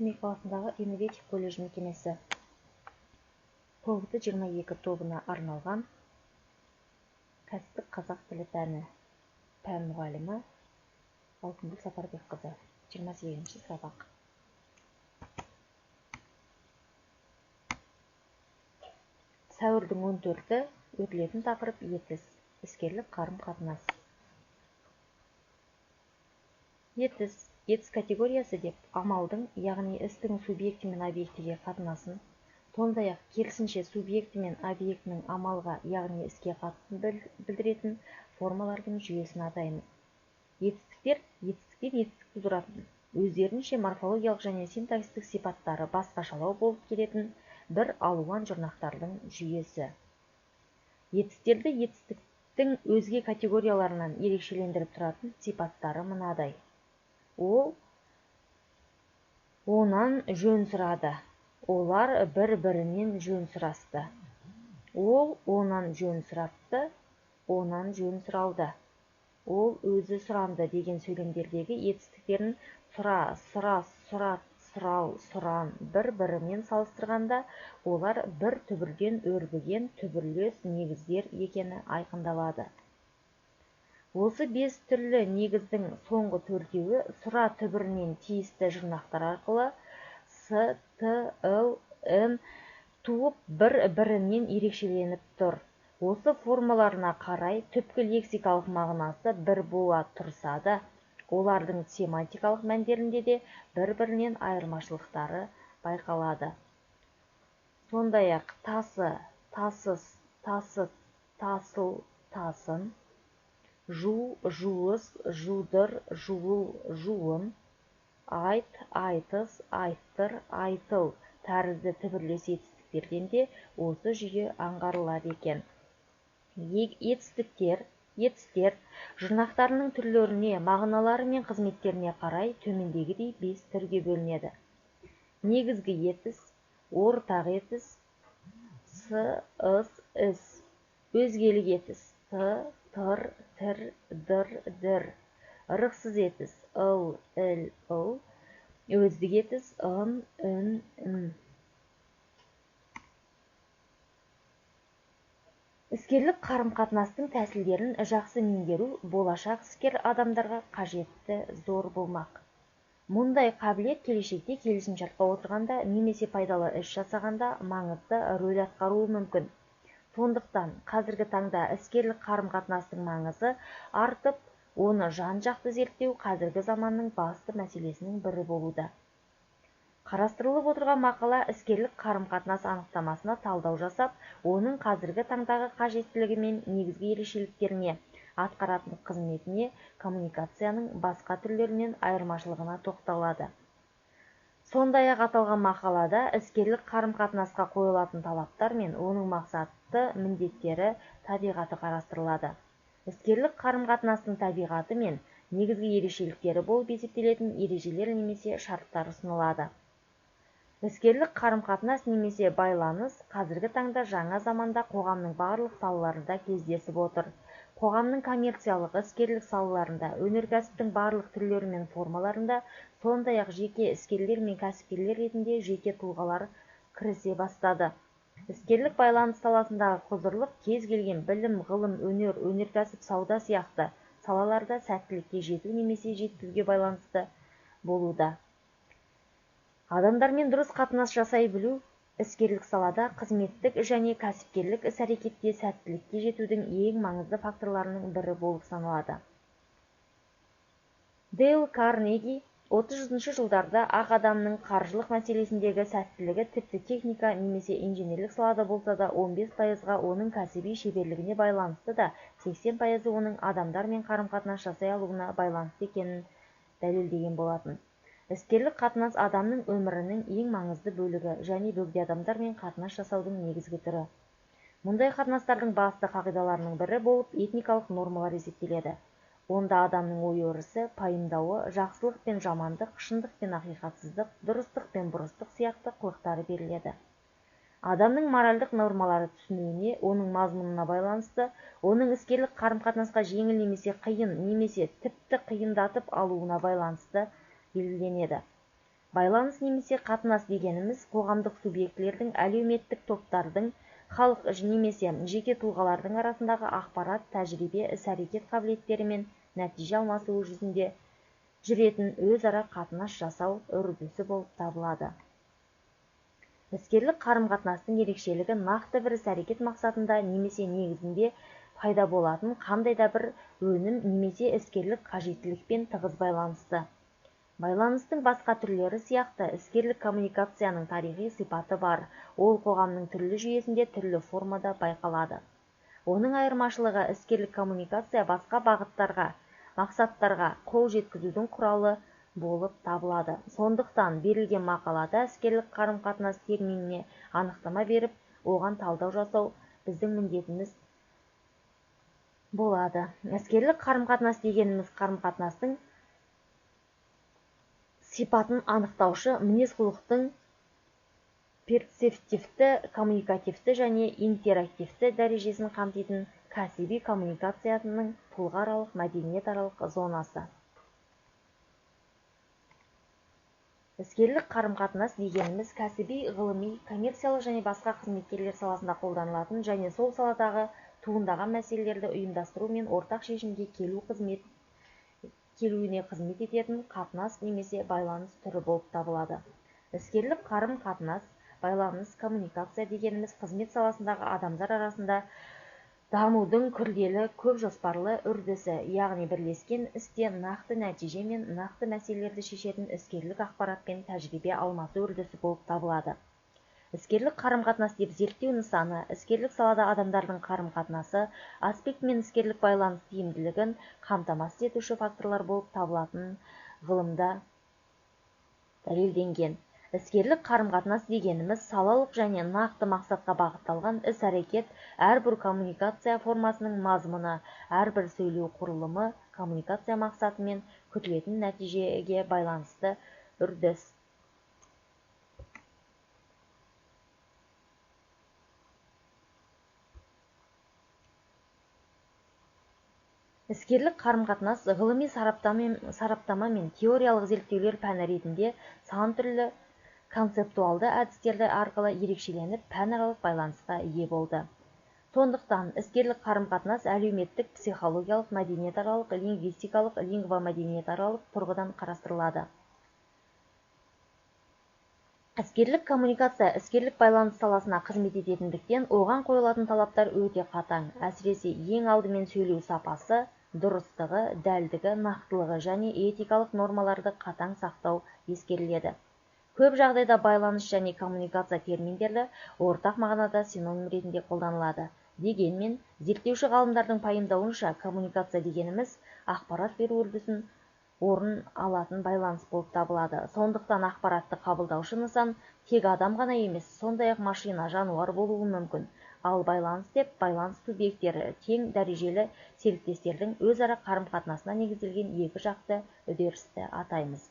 Семей қаласындағы Инnovative колледж мекемесі ПВТ 22 тобына арналған кәсіптік қазақ тілі пәні, пән мұғалімі Алтынгүл Сапарбекқызы, 28-ші сабақ. Сәуірдің 14-і өтілетін тақырып етіс, іскерлік қарым-қатынас. Етіс, етіс категориясы деп амалдың, яғни істің субъекті мен объектіге қатынасын, сондай-ақ керісінше субъекті мен объектінің амалға, яғни іске қатысын білдіретін формалардың жүйесін атаймыз. Етістіктер етістіктен етістік тудыратын, өздерінше морфологиялық және синтаксистік сипаттары басқашалау болып келетін бір алуан жұрнақтардың жүйесі. Етістерді етістіктің өзге категорияларынан ерекшелендіріп тұратын сипаттары мынадай. Ол онан жөн сұрады. Олар бір-бірінен жөн сұрасты. Ол онан жөн сұратты, онан жөн сұралды. Ол өзі сұранды деген сөйлемдердегі етістіктерін сұра, сұрас, сұрат, сұрал, сұран бір-бірімен салыстырғанда, олар бір түбірден өрбіген түбірлес негіздер екені айқындалады. Осы 5 түрлі негіздің соңғы төртеуі сұра түбірінен тиісті жұрнақтар арқылы С, Т, Л, Н туып бір-бірінен ерекшеленіп тұр. Осы формаларына қарай түпкі лексикалық мағынасы бір бола тұрса да, олардың семантикалық мәндерінде де бір-бірінен айырмашылықтары байқалады. Сондай-ақ тасы, тасыс, тасыт, тасыл, тасын, жу, жуыс, жудыр, жуыл, жуын, айт, айтыс, айттыр, айтыл тәрізді түбірлес етістіктерден де осы жүйе аңғарылады екен. Етістер жұрнақтарының түрлеріне, мағыналары мен қызметтеріне қарай төмендегідей 5 түрге бөлінеді. Негізгі етіс, ортақ етіс, с, ыс, іс, өзгелік етіс, т, тыр, тір, дыр, дір, ырықсыз етіс, ыл, іл, ыл, өздік етіс, ын, үн, ін. Іскерлік қарым-қатынастың тәсілдерін жақсы меңгеру болашақ іскер адамдарға қажетті зор болмақ. Мұндай қабілет келешекте келісімшартқа отырғанда немесе пайдалы іс жасағанда маңызды рөл атқаруы мүмкін. Сондықтан қазіргі таңда іскерлік қарым-қатынастың маңызы артып, оны жан-жақты зерттеу қазіргі заманның басты мәселесінің бірі болуда. Қарастырылып отырған мақала іскерлік қарым-қатынас анықтамасына талдау жасап, оның қазіргі таңдағы қажеттілігі мен негізгі ерекшеліктеріне, атқаратын қызметіне, коммуникацияның басқа түрлерінен айырмашылығына тоқталады. Сондай-ақ аталған мақалада іскерлік қарым-қатынасқа қойылатын талаптар мен оның мақсатты міндеттері табиғаты қарастырылады. Іскерлік қарым-қатынастың табиғаты мен негізгі ерекшеліктері болып есептелетін ережелер немесе шарттар ұсынылады. Іскерлік қарым-қатынас немесе байланыс қазіргі таңда жаңа заманда қоғамның барлық салаларында кездесіп отыр. Қоғамның коммерциялық, іскерлік салаларында, өнеркәсіптің барлық түрлері мен формаларында, сондай-ақ жеке іскерлер мен кәсіпкерлер ретінде жеке тұлғалар кірісе бастады. Іскерлік байланыс саласындағы құзырлық кез келген білім, ғылым, өнер, өнеркәсіп, сауда сияқты салаларда сәттілікке жету немесе жетпеуге байланысты болуда. Адамдармен дұрыс қатынас жасай білу іскерлік салада қызметтік және кәсіпкерлік іс-әрекетте сәттілікке жетудің ең маңызды факторларының бірі болып саналады. Дейл Карнеги 30 жылдарда ақ адамның қаржылық мәселесіндегі сәттілігі тіпті техника немесе инженерлік салада болса да 15%-ға оның кәсіби шеберлігіне байланысты да 80%-ы оның адамдармен қарым-қатынас жасай алуына байланысты екенін дәлелдеген болатын. Іскерлік қатынас адамның өмірінің ең маңызды бөлігі және бөгде адамдармен қатынас жасаудың негізгі түрі. Мұндай қатынастардың басты қағидаларының бірі болып этикалық нормалар есептеледі. Онда адамның ой-өрісі, пайымдауы, жақсылық пен жамандық, шындық пен ақиқатсыздық, дұрыстық пен бұрыстық сияқты қылықтары беріледі. Адамның моральдық нормалары түсінуіне, оның мазмұнына байланысты, оның іскерлік қарым-қатынасқа жеңіл немесе қиын, немесе тіпті қиындатып алуына байланысты белгіленеді. Байланыс немесе қатынас дегеніміз қоғамдық субъектілердің, әлеуметтік топтардың, халық немесе жеке тұлғалардың арасындағы ақпарат, тәжірибе, іс-әрекет қабілеттері мен нәтиже алмасуы жүзінде жүретін өзара қатынас жасау үрдісі болып табылады. Іскерлік қарым-қатынастың ерекшелігі нақты бір іс-әрекет мақсатында немесе негізінде пайда болатын қандай да бір өнім немесе іскерлік қажеттілікпен тығыз байланысты. Байланыстың басқа түрлері сияқты іскерлік коммуникацияның тарихи сипаты бар, ол қоғамның түрлі жүйесінде түрлі формада байқалады. Оның айырмашылығы іскерлік коммуникация басқа бағыттарға, мақсаттарға қол жеткізудің құралы болып табылады. Сондықтан берілген мақалада іскерлік қарым-қатынас терминіне анықтама беріп, оған талдау жасау біздің міндетіміз болады. Іскерлік қарым-қатынас дегеніміз қарым-қатынастың сипатын анықтаушы мінез-құлықтың перцептивті, коммуникативті және интерактивті дәрежесін қамтитын кәсіби коммуникацияның тұлғааралық, мәдениетаралық зонасы. Іскерлік қарым-қатынас дегеніміз кәсіби, ғылыми, коммерциялық және басқа қызметкерлер саласында қолданылатын және сол саладағы туындаған мәселелерді ұйымдастыру мен ортақ шешімге келуіне қызмет ететін қатынас немесе байланыс түрі болып табылады. Іскерлік қарым-қатынас, байланыс, коммуникация дегеніміз қызмет саласындағы адамдар арасында дамудың күрделі, көп жоспарлы үрдісі, яғни бірлескен істе нақты нәтиже мен нақты мәселелерді шешетін іскерлік ақпарат пен тәжірибе алмасу үрдісі болып табылады. Іскерлік қарым-қатынас деп зерттеу нысаны, іскерлік салада адамдардың қарым-қатынасы, аспект мен іскерлік байланыс тиімділігін қамтамасыз етуші факторлар болып табылатын ғылымда дәлелденген. Іскерлік қарым-қатынас дегеніміз салалық және нақты мақсатқа бағытталған іс-әрекет, әрбір коммуникация формасының мазмұны, әрбір сөйлеу құрылымы коммуникация мақсаты мен күтілетін нәтижеге байланысты үрдіс. Іскерлік қарым-қатынас ғылыми сараптама мен теориялық зерттеулер пәні ретінде сан түрлі концептуалды әдістерді арқылы ерекшеленіп, пәнаралық байланысқа ие болды. Сондықтан іскерлік қарым-қатынас әлеуметтік, психологиялық, мәдениетаралық, лингвистикалық, лингвомәдениетаралық тұрғыдан қарастырылады. Іскерлік коммуникация іскерлік байланыс саласына қызмет ететіндіктен, оған қойылатын талаптар өте қатаң, әсіресе ең алдымен сөйлеу сапасы, дұрыстығы, дәлдігі, нақтылығы және этикалық нормаларды қатаң сақтау ескеріледі. Көп жағдайда байланыс және коммуникация терминдері ортақ мағынада синоним ретінде қолданылады. Дегенмен, зерттеуші ғалымдардың пайымдауынша, коммуникация дегеніміз ақпарат беру үрдісін орын алатын байланыс болып табылады. Сондықтан ақпаратты қабылдаушы нысан тек адам ғана емес, сондай-ақ машина, жануар болуы мүмкін. Ал байланыс деп байланыс субъекттері тең дәрежелі серіктестердің өзара қарым-қатынасына негізделген екі жақты үдерісті атаймыз.